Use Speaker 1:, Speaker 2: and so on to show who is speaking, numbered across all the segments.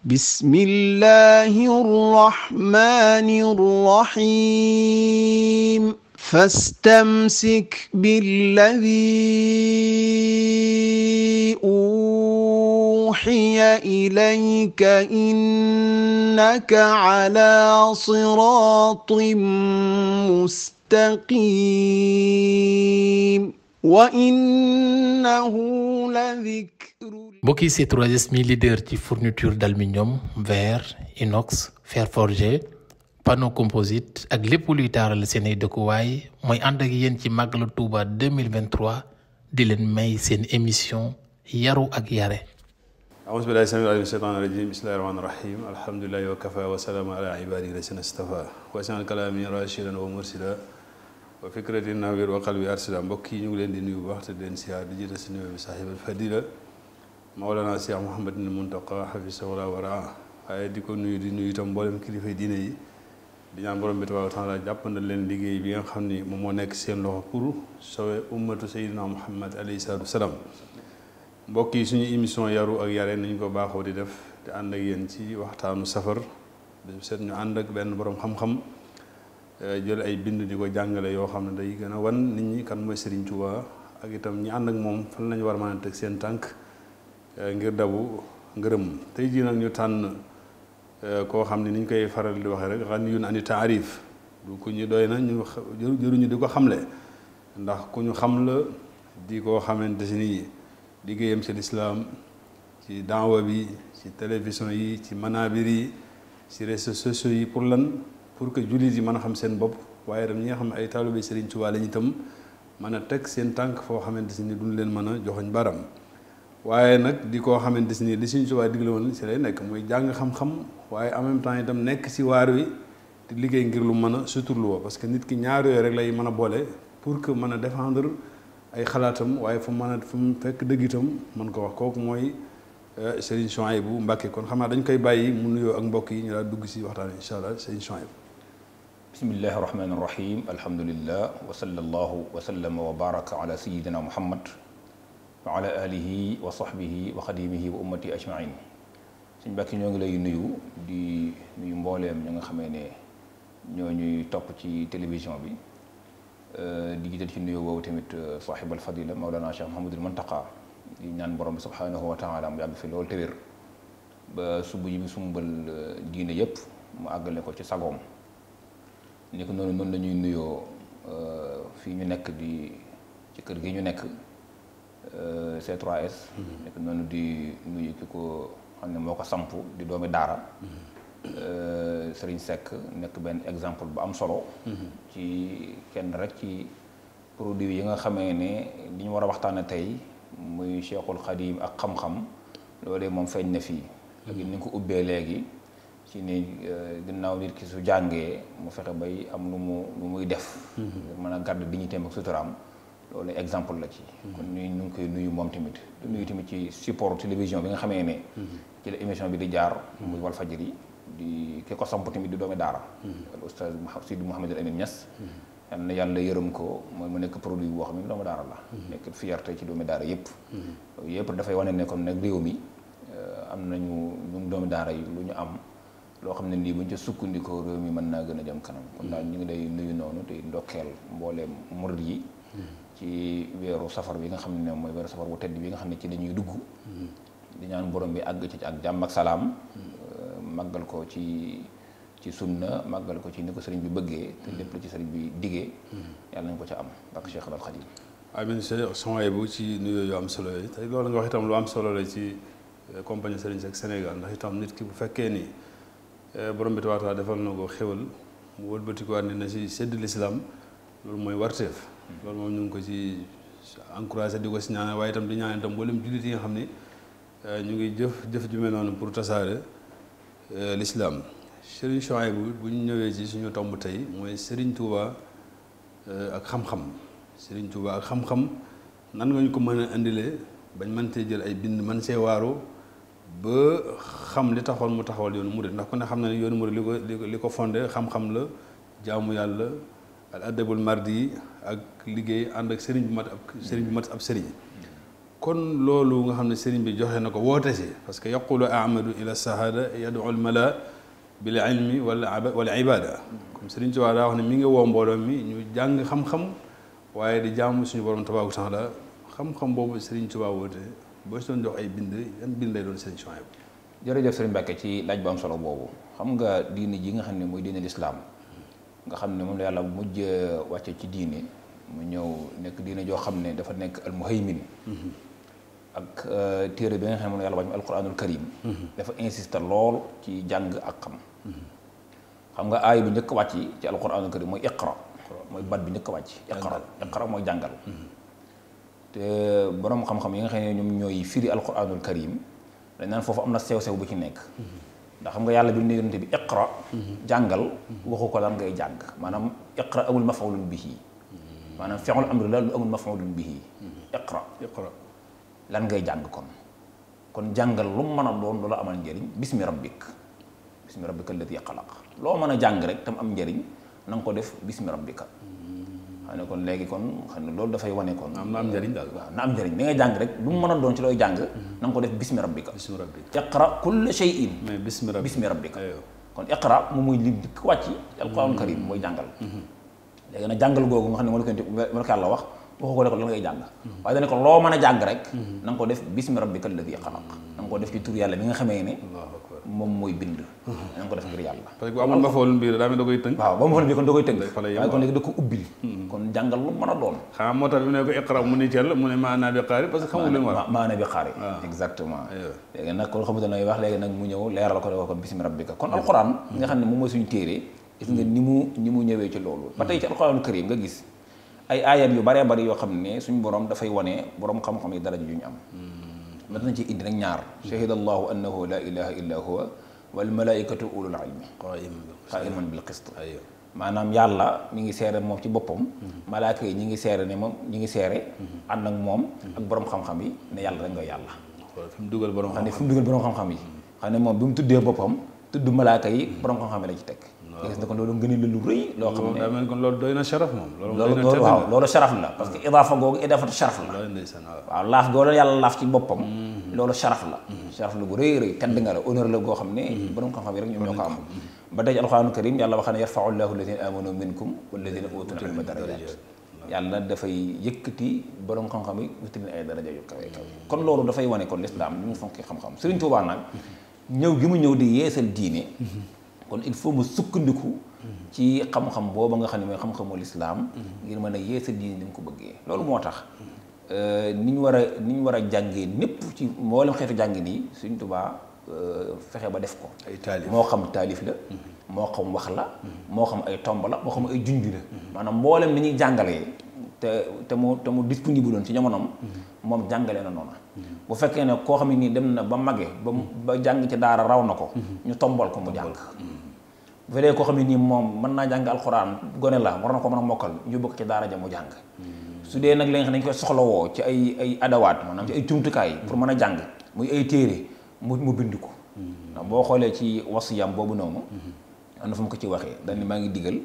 Speaker 1: بسم الله الرحمن الرحيم فاستمسك بالذي أوحي إليك إنك على صراط مستقيم وإنه لذكر.
Speaker 2: mbokk yi C3S mi leader ci fourniture d'aluminium, verre, inox, fer forgé, panneau composite ak lépp luy taaral seen ay dëkkuwaay mooy ànd ak yéen ci Màggalu Touba 2023 di leen may seen émission yaru ak yare.
Speaker 3: أعوذ بالله السميع العليم من الشيطان الرجيم بسم الله الرحمن الرحيم الحمد لله وكفى وسلام على عباده الذين اصطفى واجعل كلامي راشدا ومرشدا وفكرتي نوير وقلبي أرشدا mbokk yi ñu ngi leen di nuyu bu baax te di leen siyaar di jiite si nuyu bi saaxibal fadila Mawlana Cheikh Mouhamadul Muntaqa hafizahu wa raa waaye di ko nuyu di nuyu itam mboolem kilifa diine yi di ñaan borom bi tabaaraka wa taala jàppandal leen liggéey bi nga xam ni moom moo nekk seen loxo pour sauver ummatu Seydina Muhammad alayhi salaatu wa salaam. mbokk yi suñu émission yaru ak yare nañ ko baaxoo di def te ànd ak yéen ci waxtaanu safar bis seet ñu ànd ak benn borom xam-xam jël ay bind di ko jàngale yoo xam ne day gën a wan nit ñi kan mooy Serigne Touba ak itam ñi ànd ak moom fan lañu war a mën a teg seen tànk ngir dabu ngërëm. tey jii nag ñu tànn koo xam ne ni ñu koy faral di waxee rek xan yun ani taarif du ku ñu doy na ñu jëruñu di ko xamle ndax ku ñu xam la di koo xamante si nii liggéeyam ci lislaam ci daawa bi ci télévision yi ci manabir yi ci réseaux sociaux yi pour lan pour que jullit yi mën a xam seen bopp waaye itam ñi nga xam ne ay taalibe Serigne Touba lañu itam mën a teg seen tànk foo xamante si ni duñ leen mën a joxoñ baram waaye nag di koo xamante si ni li Serigne Touba digle woon ci lay nekk muy jàng xam-xam waaye en même temps itam nekk ci waar wi di liggéey ngir lu mën a suturluwoo parce que nit ki ñaar yooyu rek lay mën a boole pour que mën a défendre ay xalaatam waaye fu mu fekk dëgg itam mën ko wax kooku mooy Serigne Souhaïbou Mbacké kon xam naa dañ koy bàyyi mu nuyoo ak mbokk yi ñu daal dugg si waxtaan incha allah Serigne Souhaïbou.
Speaker 4: bismillahi rahmani rahim alhamdulillah wa sallallahu wa sallama wa baraka ala sayidina muhammad wa ala alihi wa sahbihi wa xadimihi wa ummati ajmain. Serigne Mbacké ñoo ngi lay nuyu di nuyu mbooleem ñi nga xamee ne ñoo ñuy topp ci télévision bi. di jiital ci nuyoo boobu tamit saaxibal fadila Mawlana Cheikh Mouhamadul Muntaqa di ñaan borom bi subhaanahu wa taala mu yàgg fi loolu te wér ba subu yi bi sumbal diine yëpp mu àggale ko ci sagoom ni ko noonu la ñuy nuyoo fii ñu nekk di ci kër gi ñu nekk C3S. ni ko noonu di nuyu ki ko xam ne moo ko samp di doomi daara Serigne Seck nekk benn exemple bu am solo. ci kenn rek ci produit yi nga xamee ne li ñu war a waxtaane tey muy Cheikhul Khadim ak xam-xam loolee moom feeñ na fii. léegi ni nga ko ubbee léegi ci ni ginnaaw nit ki su jàngee mu fexe bay am lu muy def. mën a garder dignité ak suturaam loolu exemple la ci. kon ñu ngi koy nuyu moom tamit di nuyu tamit ci support télévision bi nga xamee ne. ci la émission bi di jaar. muy Walfadjri di ki ko samp tamit di doomi daara al oustaz Sidi Mouhamadul Amin Niass yal na yàlla yërëm ko mooy mu nekk produit boo xam ne doomi daara la nekk fierté ci doomi daara yëpp yëpp dafay wane ne kon nag réew mi am nañu ñun doomi daara yi lu ñu am loo xam ne nii buñ ca sukkandikoo réew mi mën naa gën a jëm kanam kon daal ñu ngi day nuyu noonu te ndokkeel mbooleem murid yi ci weeru safar bi nga xam ne mooy weeru safar bu tedd bi nga xam ne ci dañuy dugg di ñaan borom bi àgg ci ak jàmm ak salaam màggal ko ci sunna màggal ko ci ni ko sëriñ bi bëggee te lépp lu ci sëriñ bi diggee yàlla nañ ko ca am barke Cheikh al Khadim.
Speaker 3: amiin Cheikh Souhaïbou ci nuyoo yu am solo yi tey loolu nga wax itam lu am solo la ci compagnie Serigne Seck Sénégal ndax itam nit ki bu fekkee ni borom bi tabaaraka defal na ko xéwal mu wëlbatikuwaat ne na si sedd l'islam loolu mooy warteef loolu moom ñu ngi ko ci encouragé di ko si ñaanal waaye itam di ñaan itam mboolem jullit yi nga xam ne ñu ngi jëf ju mel noonu pour tasaare l'islam. Serigne Souhaïbou bu ñu ñëwee ci suñu tomb tey mooy Serigne Touba ak xam-xam Serigne Touba ak xam-xam nan nga ñu ko mën a indilee bañ mën cee jël ay bind mën see waaru ba xam li taxoon mu taxawal yoonu murid ndax ku ne xam na ne yoonu murid li ko fondé xam-xam la jaamu yàlla al adabul mardi ak liggéey ànd ak Serigne bu mat ab Serigne. kon loolu nga xam ne sëriñ bi joxe na ko woote si parce que yaqulu ahmadu ila sahada yadu al mala bil ilmi wal ibada comme sëriñ Tuubaa daa wax ne mi ngi woo mbooloo mi ñu jàng xam-xam waaye di jaamu suñu borom tabaaraka wa taala xam-xam boobu sëriñ Tuubaa woote boo si doon jox ay bind yan bind lay doon sëriñ Suhaybu.
Speaker 4: jërëjëf sëriñ Mbàkke ci laaj bu am solo boobu xam nga diine ji nga xam ne mooy diine lislaam nga xam ne moom la yàlla mujj wàcce ci diine mu ñëw nekk diine joo xam ne dafa nekk al muhaymin ak téere bi nga xam ne yàlla wàcc alquranul karim dafa insister lool ci jàng ak xam nga aay bi njëkk wàcc ci alquranul karim mooy iqra mooy bat bi njëkk wàcc iqra mooy jàngal te borom xam-xam yi nga xam ne ñoom ñooy firi alquranul karim dañ naan foofu am na sew-sew bu ci nekk ndax xam nga yàlla bi ne yonente bi iqra jàngal waxu ko lan ngay jàng maanaam iqra amul maf'ulun bihi maanaam fi'l amri la lu amul maf'ulun bihi iqra lan ngay jàng kon jàngal lu mu mën a doon loola amal njëriñ bismi rabbika alladi xalaq loo mën a jàng rek tam am njëriñ na nga ko def bismi rabbika xam ne kon léegi kon xam ne loolu dafay wane kon
Speaker 3: na am njëriñ daal
Speaker 4: waaw na am njëriñ li ngay jàng rek lu mu mën a doon ci looy jàng na nga ko def bismi rabbika iqra kulla shay'in bismi rabbika kon iqra moom mooy li dikk wàcc ci alquranul karim mooy jàngal léegi nag jàngal googu nga xam ne moo la ko yàlla wax waxu ko ne ko lan ngay jàng waaye dane ko loo mën a jàng rek na nga ko def bismi rabbika alladi xalaq na nga ko def ci tur yàlla bi nga xamee ne moom mooy bind na nga ko def ngir yàlla
Speaker 3: parce que bu amul mafoolun biir daa mel da koy tënk
Speaker 4: waaw ba mafoolun biir kon da koy tënk waaye kon léegi da ko ubbil kon jàngal lu mën a doon
Speaker 3: xanaa moo tax bi ne ko iqra mu ni teel mu ne maana bi xaari parce que xamul li mu war
Speaker 4: maana bi xaari exactement léegi nag kon xamuta nay wax léegi nag mu ñëw leeral ko ne ko bismi rabbika kon alquran nga xam ne moom mooy suñu téere gis nga ni mu ñëwee ci loolu ba tey ci alquranul karim nga gis ay ayat yu baree bari yoo xam ne suñu borom dafay wane borom xam-xam yi daraja yu ñu am mat nañ ci indi nag ñaar shahida allahu annahu la ilaha illa huwa wal malaikatu ulul ilmi qaiman bil qist maanaam yàlla mi ngi seere moom ci boppam malaaka yi ñi ngi seere ne moom ñi ngi seere ànd ak moom ak borom xam-xam yi ne yàlla rek nga yàlla
Speaker 3: fi mu dugal borom
Speaker 4: xam-xam yi xam ne moom bi mu tuddee boppam tudd malaaka yi borom xam-xam yi la ci teg gis na kon loolu ngëneel la lu rëy loo xam ne
Speaker 3: daa mel kon loolu doy na sharaf moom
Speaker 4: loolu waaw loolu sharaf la parce que idaafa googu idaafatu sharaf la waaw laaf googu yàlla laaf ci boppam loolu sharaf la bu rëy rëy tedd nga la honneur la goo xam ne borom xam-xam yi rek ñoom ñoo ko am ba tey ci alxuraanu karim yàlla wax ne yarfa'u llahu alladina amanu minkum walladina utul ilma darajat yàlla dafay yëkkati borom xam-xam yi wuti leen ay daraja yu kawe kawe kon loolu dafay wane kon lislaam li mu fonkee xam-xam Sëriñ Tuubaa nag ñëw gi mu ñëw di yeesal diine kon il faut mu sukkandiku ci xam-xam booba nga xam ne mooy xam-xamu lislaam ngir mën a yeesal diine ni mu ko bëggee loolu moo tax ni ñu war a jàngee népp ci mboolem xeetu jàng nii Sëriñ Tuubaa fexe ba def ko
Speaker 3: ay taalif
Speaker 4: moo xam taalif la moo xam wax la moo xam ay tomb la moo xam ay junj la maanaam mboolem ni ñuy jàngalee te mu disponible doon ci jamonoom moom jàngale na noonu bu fekkee ne koo xam ne nii dem na ba mage ba jàng ci daara raw na ko ñu tombal ko mu jàng bu fekkee koo xam ne nii moom mën naa jàng alxuraan gone la war na ko mën a mokkal ñu bokk ci daara ja mu jàng su dee nag li nga xam ne dañ koy soxlawoo ci ay adawaat maanaam ci ay jumtukaay pour mën a jàng muy ay téere mu bind ko ndax boo xoolee ci wasiyam boobu noonu am na fu mu ko ci waxee dañ ne maa ngi digal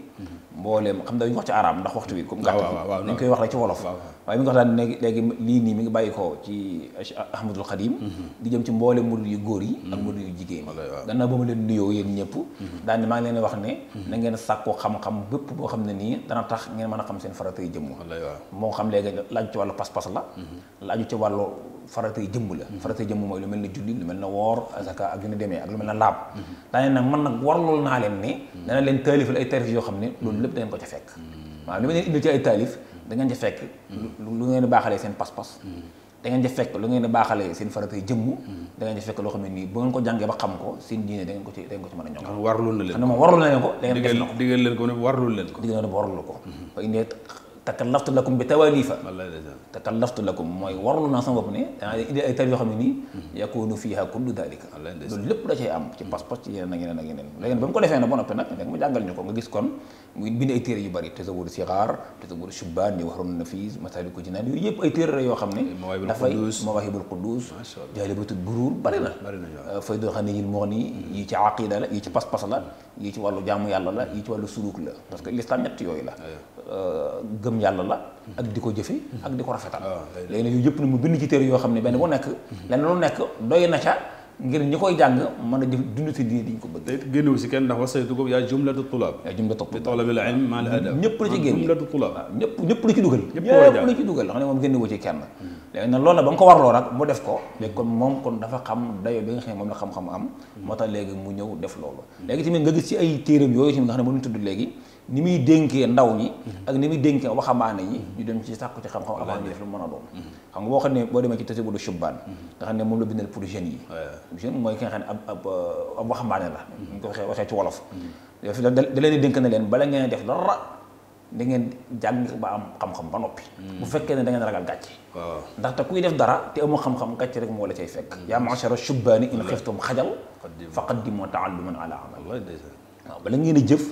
Speaker 4: mbooleem xam dañu wax ci araab ndax waxtu bi comme gàtt dañ koy wax rek ci wolof waaye mi ngi wax daan léegi lii nii mi ngi bàyyi ko ci Ahmadul Xadim di jëm ci mbooleem murid yu góor yi ak murid yu jigéen yi gannaaw ba ma leen nuyoo yéen ñëpp daan ne maa ngi leen wax ne na ngeen sàkkoo xam-xam bépp boo xam ne nii dana tax ngeen mën a xam seen faratay jëmm moo xam léegi laaju ci wàllu pas-pas la laaju ci wàllu faratay jëmm la faratay jëmm mooy lu mel ne julli lu mel ne woor azaka ak yu ne demee ak lu mel ne laab daane nag man nag warlool naa leen ne dana leen taalifal ay taalif yoo xam ne loolu lépp da ngeen ko ca fekk waaw li ma leen indil ci ay taalif da ngeen ca fekk lu ngeen di baaxalee seen pas-pas da ngeen ca fekk lu ngeen di baaxalee seen faratay jëmm da ngeen ca fekk loo xam ne nii bu ngeen ko jàngee ba xam ko seen diine da ngeen ko ci mën a ñoŋ
Speaker 3: warlul na leen
Speaker 4: xam ne moom warlul na leen ko da ngeen def na ko
Speaker 3: digal leen ko ne warlul leen ko
Speaker 4: digal leen ko warlul ko ba indee takallaftu lakum bi tawalifa takallaftu lakum mooy warlu naa sama bopp ne danaa indi ay taalif yoo xam ne nii yakunu fiha kullu dalika loolu lépp da cay am ci pas-pas ci yeneen ak yeneen ak yeneen léegi ba mu ko defee nag ba noppi nag léegi mu jàngal ñu ko nga gis kon muy bind ay téere yu bari tasawur sigaar tasawur shubaan ni waxrun nafis masaliku jinaan yooyu yëpp ay téere la yoo xam ne dafay mawahibul quddus jaalibatul buruur bari na faydul xaniyil mughni yii ci aqida la yii ci pas-pas la yii ci wàllu jaamu yàlla la yii ci wàllu suluk la parce que l'islam ñett yooyu la gëm yàlla la ak di ko jëfe ak di ko rafetal léegi nag yooyu yëpp na mu bind ci téere yoo xam ne benn bu nekk lenn lu nekk doy na ca ngir ñi koy jàng mën a dund si diine diñ ko bëgg
Speaker 3: te génnewu si kenn ndax wasaytu ko yaa jumlatu tulaab
Speaker 4: yaa jumlatu
Speaker 3: bi talabil ilm ma al adab
Speaker 4: ñëpp la ci génne
Speaker 3: jumlatu tulaab
Speaker 4: ñëpp la ci dugal ñëpp la ci dugal xam ne moom génnewu ci kenn léegi nag loolu la ba nga ko warloo rek mu def ko léegi kon moom kon dafa xam dayo bi nga xam ne moom la xam-xam am moo tax léegi mu ñëw def loolu léegi tamit nga gis ci ay téeram yooyu tamit nga xam ne mënuñ tudd léegi ni muy dénkee ndaw ñi ak ni muy dénkee waxambaane ñi ñu dem ci sàkku ci xam-xam avant ñu def lu mën a doon xam nga boo xam ne boo demee ci Tazawudu Shubbaan nga xam ne moom la bindal pour jeunes yi jeune mooy ki nga xam ne ab waxambaane la ñu ko waxee ci wolof da leen di dénk na leen bala ngeen def dara da ngeen jàng ba am xam-xam ba noppi bu fekkee ne da ngeen ragal gàcce ndaxte kuy def dara te amoo xam-xam gàcce rek moo la cay fekk yaa ma'shara shubbaani in xiftum xajal faqaddimu ta'alluman ala amal waaw bala ngeen a jëf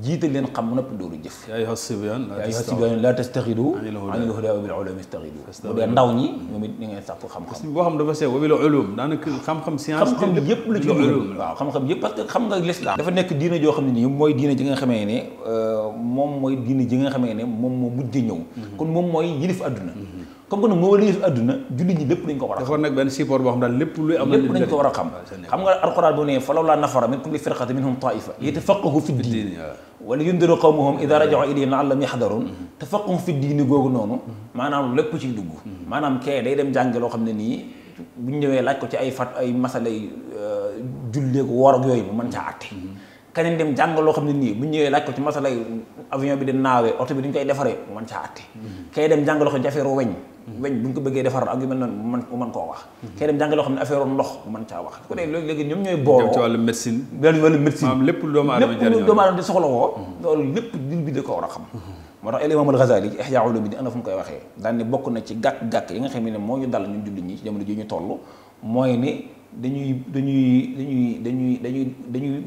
Speaker 4: jiital leen xam noppi dooru jëf yaa ayyuha sibyaan laa tastaxidu anil hudaa wa bil ulumi istaxidu bu dee ndaw ñi ñoom it ni ngeen sàkku xam-xam
Speaker 3: boo xam dafa sew wa bil ulum daanaka xam-xam science
Speaker 4: xam-xam yëpp la ci dugal waaw xam-xam yëpp parce que xam nga l'islam dafa nekk diina joo xam ne nii mooy diina ji nga xamee ne moom mooy diina ji nga xamee ne moom moo mujj ñëw kon moom mooy yilif àdduna comme que nag moo wala yilif àdduna jullit ñi lépp dañ ko war a xam
Speaker 3: dafa nekk benn support boo xam daal lépp luy am
Speaker 4: lépp dañ ko war a xam xam nga alquran bu ne falawlaa nafara min kulli firqatin minhum taifa yatafaqahu fi ddin wala yundiru qawmahum idha raja'u ilayhim la'allahum yahdharun tafaqahu fi ddin googu noonu maanaam lépp ciy dugg maanaam kee day dem jàng loo xam ne nii bu ñu ñëwee laaj ko ci ay masalay julleeku woor ak yooyu mu mën caa àtte keneen dem jàng loo xam ne nii bu ñu ñëwee laaj ko ci masalay avion bi di naawee oto bi duñ koy defaree mu mën caa àtte kay dem jàng loo xam ne affaire weñ bu ñu ko bëggee defar ak yu mel noonu mu mën koo wax kay dem jàng loo xam ne affaire ndox mu mën caa wax su ko dee léegi ñoom ñooy booloo
Speaker 3: ci wàllu médecine
Speaker 4: wàllu médecine
Speaker 3: maanaam lépp lu doomu aadama
Speaker 4: di soxla woo loolu lépp dil bi da ko war a xam moo tax Imam al-Ghazali ci Ihya Ulumuddin ana fu mu koy waxee daan ne bokk na ci gàkk-gàkk yi nga xam ne moo ñu dal ñun jullit ñi ci jamono ji ñu toll mooy ne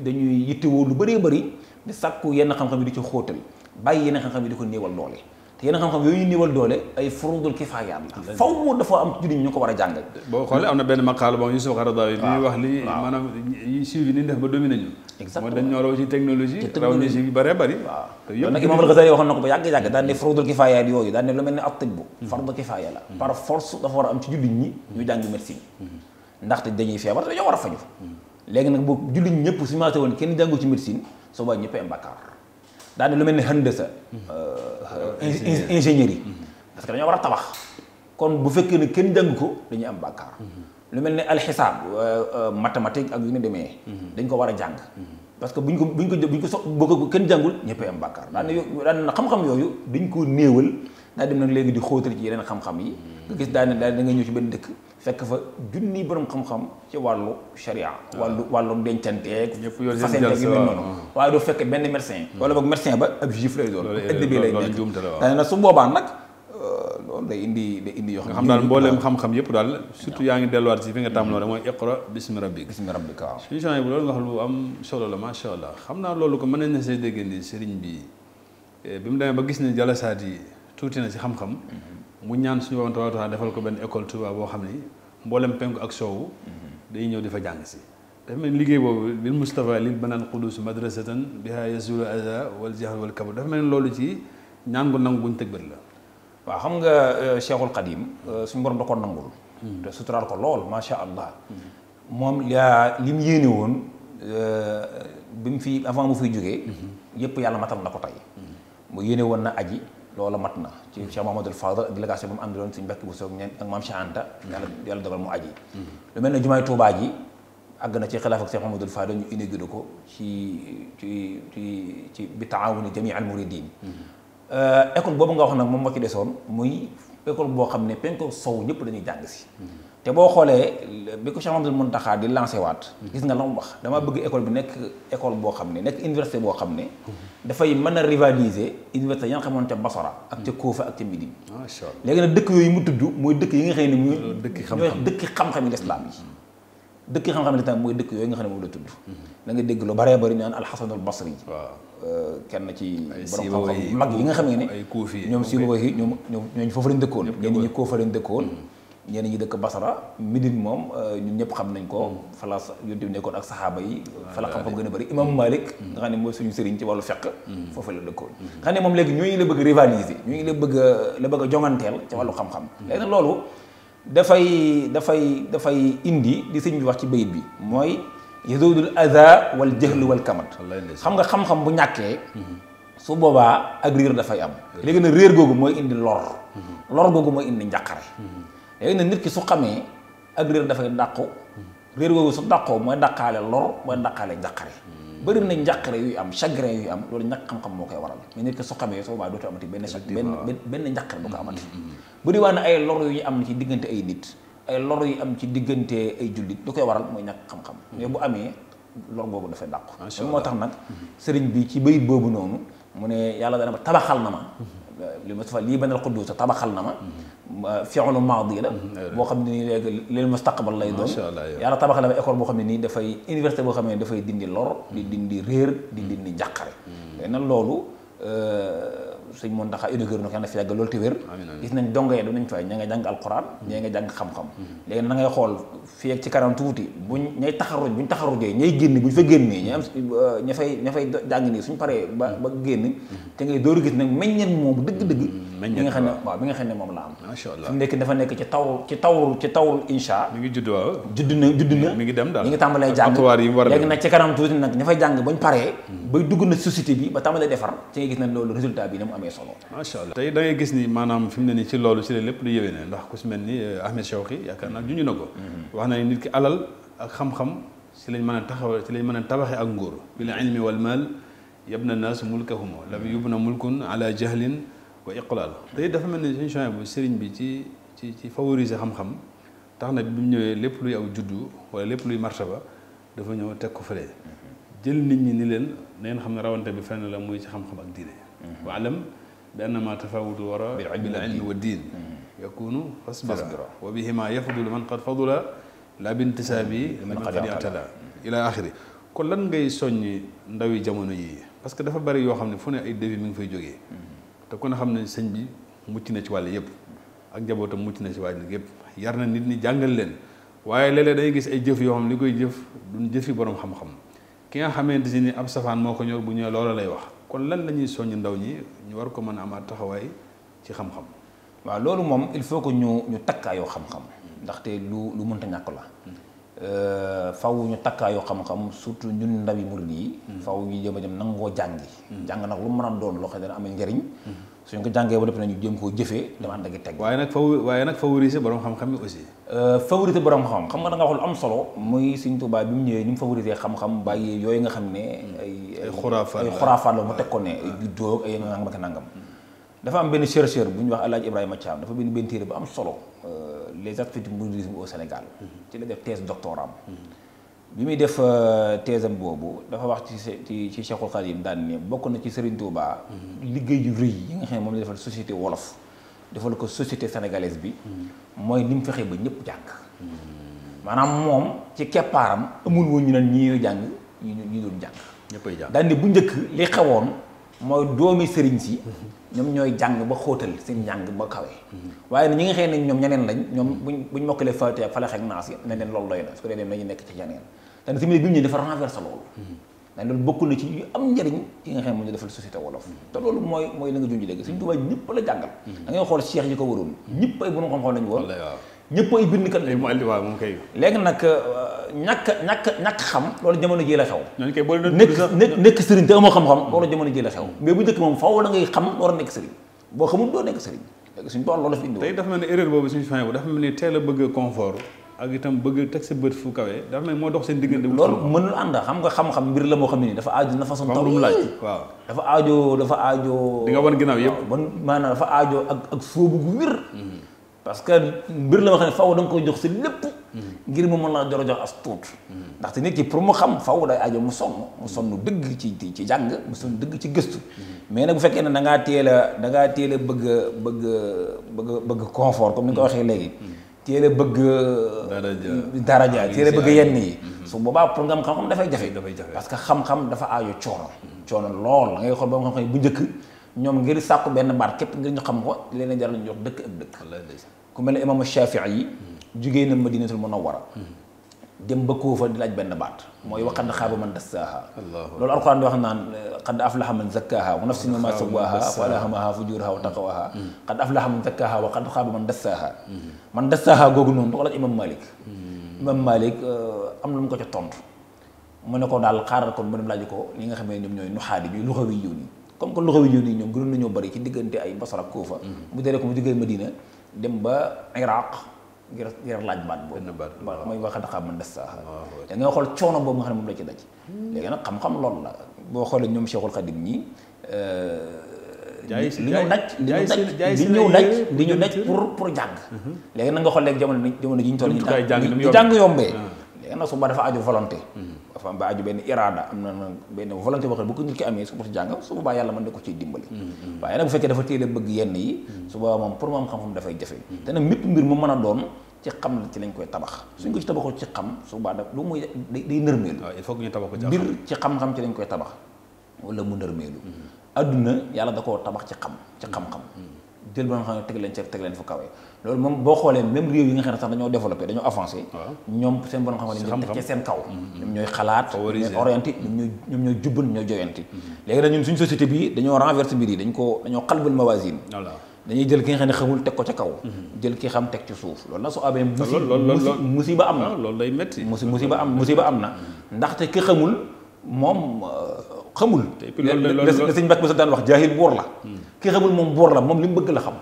Speaker 4: dañuy yittewoo lu bëree bëri di sàkku yenn xam-xam yi di ci xóotal bàyyi yenn xam-xam yi di ko néewal doole te yenn xam-xam yooyu néewal doole ay furudul kifaayaat la faw mu dafa am jullit ñi ñu ko war a jàng
Speaker 3: boo xoolee am na benn maqaal boo Yusuf Qaradawi bi ñuy wax li maanaam yi suivi ni def ba dominé ñu
Speaker 4: exactement
Speaker 3: mooy dañ ñoo raw ci technologie raw ñu ci yu bëree bëri
Speaker 4: waaw nag Imam al-Ghazali waxoon na ko ba yàgg-yàgg daan ne furudul kifaayaat yooyu daan ne lu mel ne at-tibb fardu kifaaya la par force dafa war a am ci jullit ñi ñu jàng médecine ndaxte dañuy feebar dañoo war a faju léegi nag boo jullit ñi ñëpp su maate woon kenn jàngu ci médecine soo ba ñëppee am bàkkaar daane lu mel ne handasa ingénierie parce que dañoo war a tabax kon bu fekkee ne kenn jàng ko dañuy am bàkkaar lu mel ne alxisaab mathématique ak yu ne demee dañ ko war a jàng parce que buñ ko so boo ko kenn jàngul ñëppee am bàkkaar daan na xam-xam yooyu dañ ko néewal daa dem nag léegi di xóotal ci yeneen xam-xam yi nga gis daane da nga ñëw ci benn dëkk fekk fa junni borom xam-xam ci wàllu sharia wàllu dencanteeg façanteeg yu mel noonu waaye doo fekk benn médecin wala boog médecin ba ab juif lay doon ëdd bi lay nekk daane nag su boobaa nag loolu day indi yoo xam
Speaker 3: daal mbooleem xam-xam yëpp daal surtout yaa ngi delluwaat si fi nga tàmbaloo rek mooy iqra bismi rabbik
Speaker 4: waaw
Speaker 3: suñu changé bu loolu nga xam lu am solo la macha allah xam naa loolu ko mën nañ na say dégg ni sëriñ bi mu demee ba gis ne jalasaat yi tuuti na si xam-xam mu ñaan suñu woon tawaata defal ko benn école Touba boo xam ni mboolem penku ak soowu day ñëw di fa jàng si dafa mel ni liggéey boobu bil Mustafa lil banaan qudus madrasatan biha yazulu aza wal jahl wal kabr dafa mel ni loolu ci ñaan gu nangu guñ tëg bët la
Speaker 4: waaw xam nga Cheikhul Khadim suñu borom da ko nangul te suturaal ko lool macha allah moom li mu yéene woon bi mu fi avant mu fiy jógee yëpp yàlla matal na ko tey mu yéene woon na aji loola mat na ci Cheikh Mahamadul Fadal délégation bi mu àndaloon suñu mbekk bu soog ñeen ak maam Cheikh Anta yàlla dogal mu aji lu mel ne jumaay Tuubaa ji àgg na ci xilaaf ak Cheikh Mahamadul Fadal ñu inauguré ko ci bi taawuni jamii al muridin école boobu nga wax nag moom moo ci desoon muy école boo xam ne penku sow ñëpp dañuy jàng si te boo xoolee bi ko Cheikh Mahamadul Muntaxa di lancé waat gis nga la mu wax damaa bëgg école bi nekk école boo xam ne nekk université boo xam ne dafay mën a rivaliser université ya nga xamoon ca Basora ak ca Koofa ak ca Médine léegi nag dëkk yooyu mu tudd mooy dëkk yi nga xam ne muy dëkk xam-xam yi lislaam yi dëkk xam-xam yi lislaam mooy dëkk yooyu nga xam ne moom la tudd da nga dégg lu baree bari ñu naan alxasanul basri kenn ci borom xam-xam mag yi nga xam ne ñoom Sibawayhi ñooñu foofu lañ dëkkoon ñenn ñi Koofa lañ dëkkoon ñenn ñi dëkk Basra Médine moom ñun ñëpp xam nañ ko fa la Yonent bi nekkoon ak saxaaba yi fa la xam-xam gën a bëri imam Malik nga xam ne mooy suñu sëriñ ci wàllu fiqh foofu la dëkkoon xam ne moom léegi ñooñu la bëgg rivaliser ñooñu la bëgg a jonganteel ci wàllu xam-xam léegi nag loolu dafay indi li sëñ bi wax ci bayit bi mooy yazudul adha wal jahl wal kamat xam nga xam-xam bu ñàkkee su boobaa ak réer dafay am léegi nag réer googu mooy indi lor googu mooy indi njàqare léegi nag nit ki su xamee ak réer dafay dàqu réer googu su dàqoo mooy dàqaale lor mooy dàqaale njàqare bëri na njàqare yuy am chagrin yuy am loolu ñàkk xam-xam moo koy waral mais nit ki su xamee su boobaa dootu amati benn njàqare du ko amati bëri waa na ay lor yu am ci diggante ay nit ay lor yu am ci diggante ay jullit lu koy waral mooy ñàkk xam-xam mais bu amee lor googu dafay dàqu loolu moo tax nag sëriñ bi ci bayit boobu noonu mu ne yàlla dana ma tabaxal na ma li Mustafa lii banal quddus tabaxal na ma fi'lu maadi la boo xam ne nii léegi lil mustaqbal lay doon yàlla tabaxal na ma école boo xam ne nii dafay université boo xam ne dafay dindi lor di dindi réer di dindi njàqare léegi nag loolu sëñ Mountakha inauguré na ko na fi yàgg loolu te wér gis nañ dongo yi danañ fay ña nga jàng alquran ña nga jàng xam-xam léegi na ngay xool fii ak ci kanam tuuti buñ taxarujee ñay génn buñ fa génnee ña am ña fay jàng nii suñ paree ba génn te ngay dooru gis nag meññeen moom dëgg-dëgg bi nga xam ne waaw bi nga xam ne moom la am
Speaker 3: macha allah
Speaker 4: fi mu nekk dafa nekk ci tawul insha
Speaker 3: mi ngi judd waaw
Speaker 4: judd na
Speaker 3: mi ngi dem daal
Speaker 4: ñi ngi tàmbalee jàng léegi nag ci kanam tuuti nag ña fay jàng bañ paree bay dugg na société bi ba tàmbalee defar ci nga gis ne loolu résultat bi ne mu amee solo
Speaker 3: macha allah tey da ngay gis ni maanaam fi mu ne nii ci loolu ci la lépp lu yëwee ne ndax ku si mel ni Ahmed Shawqi yaakaar naa junj na ko wax na ni nit ki alal ak xam-xam ci lañ mën a taxaw ci lañ mën a tabaxee ak nguur bil ilmi wal mal yabna naas mulkahum lam yubna mulkun ala jahlin wa iqlal tey dafa mel ni suñu changé bu sëriñ bi ci favoriser xam-xam tax na bi mu ñëwee lépp luy aw juddu wala lépp luy martaba dafa ñëw teg ko fële jël nit ñi ni leen na ngeen xam ne rawante bi fenn la muy ci xam-xam ak diine wa alam bi annama tafawutu wara bil ilmi wa diin yakunu fasbira wa bihima yafdulu man qad fadula la bintisaabi man qad i'tala ila axiri kon lan ngay soññi ndawi jamono yii parce que dafa bari yoo xam ne fu ne ay défi mi ngi fay jógee te ku ne xam ne sëñ bi mucc na ci wàll yëpp ak njabootam mucc na ci wàll yëpp yar na nit ñi jàngal leen waaye léeg-léeg day gis ay jëf yoo xam ne li koy jëf duñ jëfi borom xam-xam ki nga xamante si ni ab safaan moo ko ñor bu ñëwee loola lay wax kon lan la ñuy soññ ndaw ñi ñu war ko mën a amaat taxawaay ci xam-xam.
Speaker 4: waaw loolu moom il faut que ñu takkaayoo xam-xam ndaxte lu mënta ñàkk la faw ñu takkaayoo xam-xam surtout ñun ndawi murid yi faw ñu jëm a jëm nangoo jàngi jàng nag lu mën a doon loo xam ne dana amee njëriñ suñ ko jàngee ba def nañu jëm koo jëfee dama ànd ak teg
Speaker 3: waaye nag favoriser borom xam-xam yi aussi
Speaker 4: favoriser borom xam nga da nga wax lu am solo muy Sëñ Tuubaa bi mu ñëwee ni mu favoriser xam-xam bàyyi yooyu nga xam ne ay xuraafaat la mu teg ko ne ay juddoo ay nangam ak nangam dafa am benn chercheur bu ñu wax El Hadj Ibrahima Thiam dafa benn téere bu am solo les aspects du mouridisme au Sénégal ci la def thèse doctorat bi muy def thèse am boobu dafa wax ci Cheikhul Khadim daan ne bokk na ci Serigne Touba liggéey yu rëy yi nga xam ne moom la defal société wolof defal ko société sénégalaise bi mooy ni mu fexee ba ñëpp jàng maanaam moom ci keppaaram amul woon ñu ne ñii jàng ñi doon jàng
Speaker 3: ñëppay jàng
Speaker 4: daan ne bu njëkk li xewoon mooy doomi sëriñ si ñoom ñooy jàng ba xóotal seen njàng ba kawe waaye ñi nga xam ne ñoom ñeneen lañ ñoom buñ mokkalee Faatiha ak Falaq ak Naas ne leen loolu doy na su ko dee dem nañu nekk ci yeneen te si mu ne bi mu ñëwee dafa renversé loolu dañ loolu bokk na ci yu am njëriñ yi nga xam ne moom ñu defal société wolof te loolu mooy la nga junj léegi Sëriñ Tuubaa ñëpp la jàngal da ngay xool cheikh yi ko waroon ñëpp ay borom xam-xam lañu woon ñëpp ay bindkat lañu
Speaker 3: waaw moom kay
Speaker 4: léegi nag ñàkk xam loolu jamono ji la xew
Speaker 3: nekk
Speaker 4: sëriñ te amoo xam-xam loolu jamono ji la xew mais bu njëkk moom faaw da ngay xam war a nekk sëriñ boo xamul doo nekk sëriñ léegi suñu tool loolu la fi indi
Speaker 3: tey dafa mel ni erreur boobu suñu fin bu dafa mel ni teel a bëgg confort ak itam bëgg teg sa bët fu kawe dafa mel ni moo dox seen diggante
Speaker 4: loolu mënul ànd xam nga xam-xam mbir la moo xam ne ni dafa aaju na façon taw
Speaker 3: lu laaj waaw
Speaker 4: dafa aajo
Speaker 3: di nga wan ginnaaw yëpp
Speaker 4: maanaam dafa aajo ak sóobu gu wér parce que mbir la moo xam ne faaw da nga koy jox si lépp ngir mu mën la door a jox as tuut ndaxte nit ki pour mu xam faaw day aajo mu sonn dëgg ci jàng mu sonn dëgg ci gëstu mais nag bu fekkee ne da ngaa teel a bëgg confort comme ni nga ko waxee léegi teel a bëgg daraja teel a bëgg yenn yi su boobaa pour nga am xam-xam dafay jafe parce que xam-xam dafa aajo coono lool la ngay xool ba nga xam bu njëkk ñoom ngir sàkku benn baat képp ngir ñu xam ko leneen jar nañu jox dëkk ak dëkk ku mel ne imam Shafii yi jugee na Madinatul Munawwara dem ba Kuufa di laaj benn baat mooy wa qad xaaba man dassaaha loolu alquran di wax naan qad aflaha man zakkaaha wa nafsin wa ma sawwaaha fa alhamaha fujuraha wa taqwaha qad aflaha man zakkaaha wa qad xaaba man dassaaha googu noonu da ko laaj imam Malik am na lu mu ko ca tontu mu ne ko daal xaaral kon mu dem laaj ko li nga xamee ñoom ñooy nuxaadi bi luxawi yu nii comme que luxawi yu nii ñoom gënoon nañoo bëri ci diggante ay Basra ak Kuufa mu dere ko mu jógee Madina dem ba Iraq ngir laaj baat boobu mooy wax dëgg man des saa da ngay xool coono boobu nga xam ne moom la ci daj léegi nag xam-xam loolu la boo xoolee ñoom Cheikhul Khadim ñi li ñu daj pour jàng léegi nag nga xool léegi jamono ji ñu toll ñu jàng yombee léegi nag su ba dafa aju volonté dafa am ba aju benn iraada am na benn volonté boo xam ne bu ko nit ki amee su ko jàng su boobaa yàlla mën na ko ciy dimbali waaye nag bu fekkee dafa teel a bëgg yenn yi su boobaa moom pour moom xam-xam dafay jafe te nag mépp mbir mu mën a doon ci xam la ci lañ koy tabax suñ ko ci tabaxul ci xam su boobaa daf lu muy day nërmeelu
Speaker 3: il faut que ñu tabax ko ci
Speaker 4: mbir ci xam-xam ci lañ koy tabax wala mu nërmeelu adduna yàlla da koo tabax ci xam-xam jël ba nga xam ne teg leen fu kawe loolu moom boo xoolee même réew yi nga xam ne sax dañoo développé dañoo avancé ñoom seen borom xam-xam ne teg ci seen kaw ñoom ñooy xalaat ñooy orienté ñoom ñooy jubban ñooy joyanti léegi nag ñun suñu société bi dañoo renversé mbir yi dañoo xalbal mawazin dañuy jël ki nga xam ne xamul teg ko ca kaw jël ki xam teg ci suuf loolu nag su amee musiba am na
Speaker 3: loolu day métti
Speaker 4: musiba am na ndaxte ki xamul moom xamul la sëñ Mbàkke ba sa daan wax jaahil buur la ki xamul moom buur la moom li mu bëgg la xam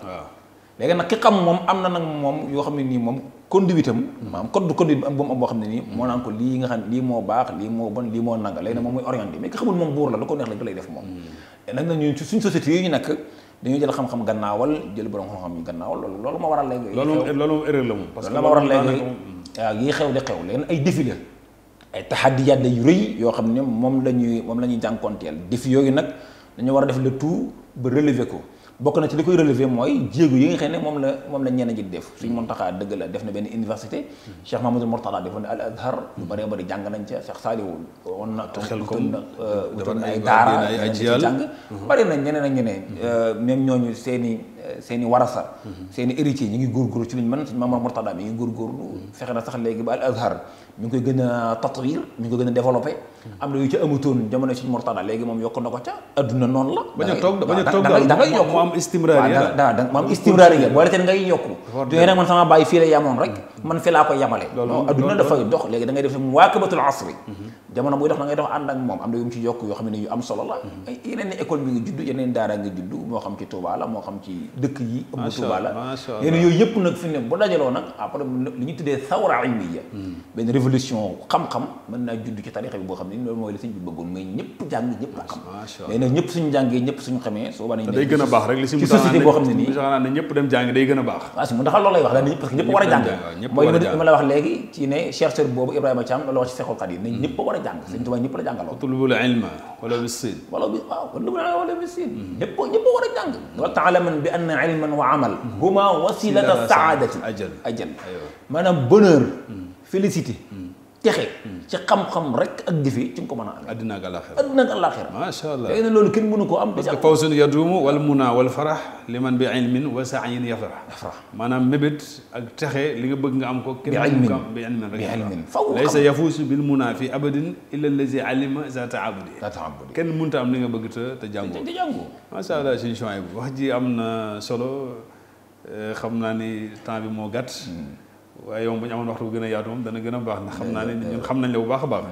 Speaker 4: léegi nag ki xam moom am na nag moom yoo xam ne nii moom conduite am maanaam conduite bi am boo xam ne nii moo naan ko lii nga xam ne lii moo baax lii moo bon lii moo nanga léegi nag moom mooy orienté mais ki xamul moom buur la lu ko neex la lay def moom nag nag ñun suñ société yi ñu nekk dañuy jël xam-xam gannaawal jël borom xam-xam yi gannaawal loolu ma waral léegi
Speaker 3: loolu moom erreur la moom parce que
Speaker 4: la ma waral léegi waaw yi xew di xew léegi ay défi la ay taxadiyaat la yu rëy yoo xam ne moom la ñuy jànkoonteel défi yooyu nag dañu war a def le tout ba relever ko bokk na ci li koy relever mooy jéego yi nga xam ne moom la ñenn ji def suñu Muntaxa dëgg la def na benn université Cheikh Mahamadou Mourtada defoon na Al Azhar lu bëree bëri jàng nañ ca Cheikh Saliou woon na wutoon na ay daara ci jàng bëri nañ ñeneen ak ñeneen même ñooñu seeni warasa seeni héritier ñi ngi góorgóorlu ci luñ mën suñu Mahamadou Mourtada mi ngi góorgóorlu fexe na sax léegi ba Al Azhar mi ngi koy gën a tatwir mi ngi koy gën a développé am na yu ca amutoon jamono suñu Mourtada léegi moom yokk na ko ca adduna noonu la
Speaker 3: bañ a toog
Speaker 4: da ngay yokk
Speaker 3: am istimraariya
Speaker 4: ma am istimraariya boo leen ngay yokku doy nag man sama bàyyi fii la yamoon rek man fi laa koy yamale non adduna dafay dox léegi da ngay def muwaakabatul asri jamono buy dox da ngay dox ànd ak moom am na yu mu ci yokk yoo xam ne yu am solo la yeneen ni école bi nga judd yeneen daara nga judd moo xam ci Touba la moo xam ci dëkk yi ëmb Touba la yeneen yooyu yëpp nag fi ne bu dajaloo nag après li ñu tuddee sawra ilmiya benn révolution xam-xam mën naa judd ci tarixa bi boo xam ne loolu mooy la sëñ bi bëggoon mooy ñëpp jàng ñëpp xam léegi nag ñëpp suñu jàngee ñëpp suñu xamee soo ba nañ
Speaker 3: day gën a baax rek li
Speaker 4: ci société boo xam ne nii
Speaker 3: ne ñëpp dem jàng day gën a baax
Speaker 4: waaw si mu ndaxal loolu lay wax daal parce que ñëpp war a jàng mooy li ma la wax léegi ci ne chercheur boobu Ibrahima Thiam loolu wax ci Seexul Xadiim ne ñëpp war a jàng sëñ Tuubaa ñëpp la jàngaloo
Speaker 3: utlubul ilma wala bis siin
Speaker 4: wala bis siin ñëpp war a jàng wa taalaman bi anna ilman wa amal huma wasilata saadati ajal maanaam bonheur félicité texe ci xam-xam rek ak jëfe ci nga ko mën a amee
Speaker 3: addina ak alaxira
Speaker 4: macha allah léegi nag loolu kenn mënu koo am
Speaker 3: parce que fawsun yaduumu wal muna wal farax liman bi ilmin wa sa'yin yafrax maanaam mébét ak texe li nga bëgg nga am ko kenn bi ilmin rek laysa yafuusu bil muna fi abadin illa allazi alima za taabudi kenn mënta am li nga bëgg te jàngoo macha allah suñu choix bu wax ji am na solo xam naa ni temps bi moo gàtt waaye yow bu ñu amoon waxtu bu gën a yaatu moom dana gën a baax ndax xam naa ne ñun xam nañ la bu baax a baax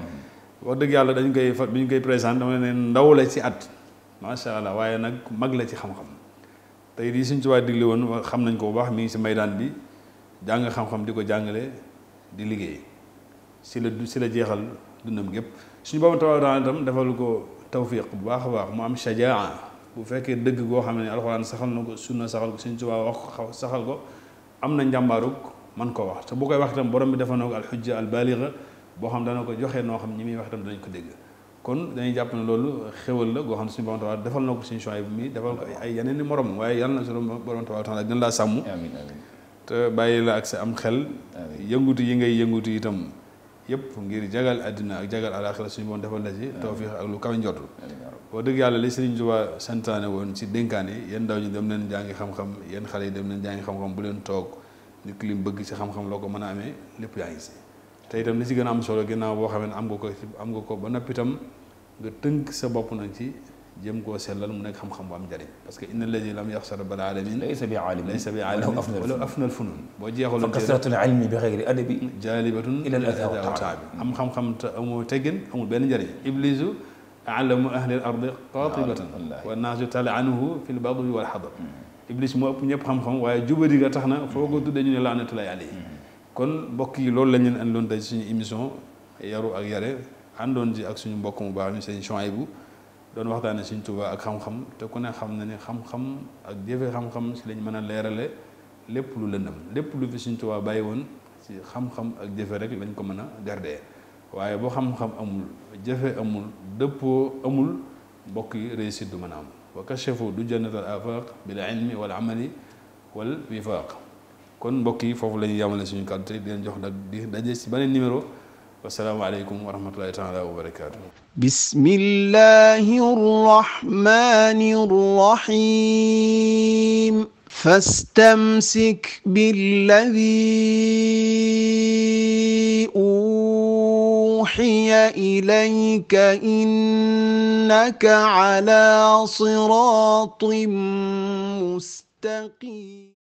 Speaker 3: wax dëgg yàlla dañu koy bi ñu koy présenté dama ne ndaw la ci at macha allah waaye nag mag la ci xam-xam tey di suñ ci waa digle woon xam nañ ko bu baax mi ngi si maydaan bi jàng xam-xam di ko jàngale di liggéey si la jeexal dundam gépp suñu boobu tabaaraka itam defal ko tawfiq bu baax a baax mu am shajaa bu fekkee dëgg goo xam ne alxuraan saxal na ko sunna saxal ko suñ ci waa wax saxal ko am na njàmbaarug man ko wax te bu koy wax itam borom bi dafa na ko alxujja albaliga boo xam dana ko joxee noo xam ñi muy wax itam danañ ko dégg kon dañuy jàpp ne loolu xéwal la goo xam ne suñu borom taala defal na ko suñu choix bi mi defal ko ay yeneen i morom waaye yàlla na suñu borom taala dina laa sàmm te bàyyi la ak sa am xel yëngutu yi ngay yëngutu itam yëpp ngir jagal àddina ak jagal àlaxira suñu borom defal la ci tawfiq ak lu kaw njortu wax dëgg yàlla li Sëriñ Tuubaa santaane woon ci dénkaane yéen ndaw ñi dem leen jàngi xam-xam yéen xale yi dem leen jàngi xam-xam bu leen toog nit ki li mu bëgg ci xam-xam loo ko mën a amee lépp yaa ngi si te itam li ci gën a am solo ginnaaw boo xam ne am nga ko ba noppi itam nga tënk sa bopp nag ci jëm koo sellal mu nekk xam-xam bu am njariñ parce que inna alladi lam yaxsar bal alamin laysa bi aalimin wala afnal funun boo jeexaloon
Speaker 4: kasratul ilmi bi xayri adabi
Speaker 3: jaalibatun ila al adaa wa taabi am xam-xam te amoo teggin amul benn njariñ iblisu alamu ahli al ardi qatibatan wa naasu talaanuhu fi l badwi wal xadar iblis moo ëpp ñëpp xam-xam waaye jubadi ga tax na foo ko tuddee ñu ne laanatullahi alayhi kon mbokk yi loolu lañ leen andoon tey suñu émission yaru ak yare àndoon ci ak suñu mbokk mu baax mi sëñ Chouaïbou doon waxtaane Sëñ Tuubaa ak xam-xam te ku ne xam na ne xam-xam ak jëfe xam-xam si lañ mën a leerale lépp lu lëndëm lépp lu fi Sëñ Tuubaa bàyyi woon si xam-xam ak jëfe rek lañ ko mën a gardee waaye boo xam-xam amul jëfe amul dëppoo amul mbokk yi réussite du mën a am wa kashafu du jannatal afaq bil ilmi wal amali wal wifaq kon mbokk yi foofu la ñuy yamale suñu kàddu tey di leen jox nag di daje si beneen numéro wassalaamu aleykum wa rahmatullahi taala wa barakaatu
Speaker 1: bismillahi rrahmani rrahim fastamsik billadhi uhiya ilayka innaka ala siratin mustaqim